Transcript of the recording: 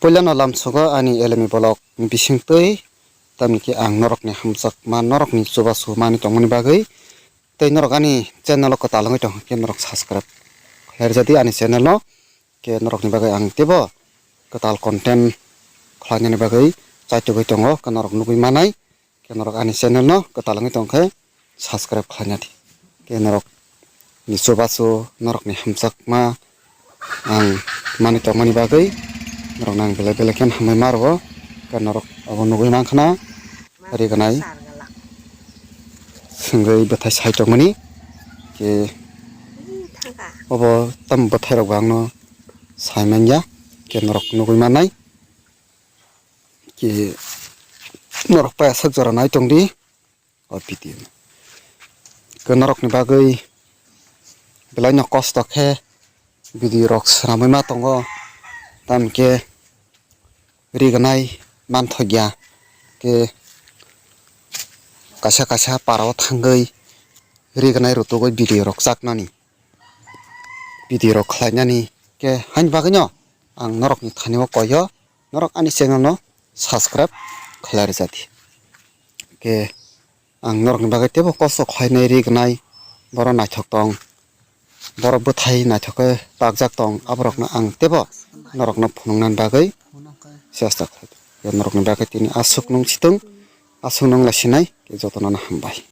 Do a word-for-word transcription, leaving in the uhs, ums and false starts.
Puilano lamsogo ani elemi bolok ni bisingtwi, tamni khe ang norokni hamjakma, norokni chubachu manwi tongmani bagwi, tei norok ani channel o kwtal wngwi tong khe norok subscribe khlai rwjadi ani channel no, khe norokni bagwi ang teibo kwtal content khlainani bagwi chaitugwi tongo, khe norok nugwi manai. Khe norok ani channel no kwtal wngwi tong khe subscribe khlaina di. Khe norok ni chubachu norok ni hamjakma ang mani tongmani bagwi norok no ang belai belai khe hambai ma rwo. Khe norok abo nugwi mankhna rignai swngwi bwthai sai tongmani. Khe obo tam bwthai rok bo ang no sai manya. Khe norok nugwi mannai. Khe norok pai aswk jora nai tong di o video no. Khe norok ni bagwi belai no kosto khe video rok swnamwi ma tongo, tamni khe rignai manthokya khe kaisa kaisa para o thangwi rignai rutugwi video rok chaknani. Video rok khlainani khe haini bagwino ang norokni thani o koi o, norok ani channel no subscribe khlai rwjadi. Khe ang norokni bagwi teibo kosto khlainai rignai, borok naithok tong, borok bwthai naithok khe takjak tong, aborokno ang teibo norokno phunuknani bagwi chesta khlai di. Norokni bagwi tini aswk nung situng, aswk nung lai sinai khe jotono hambai.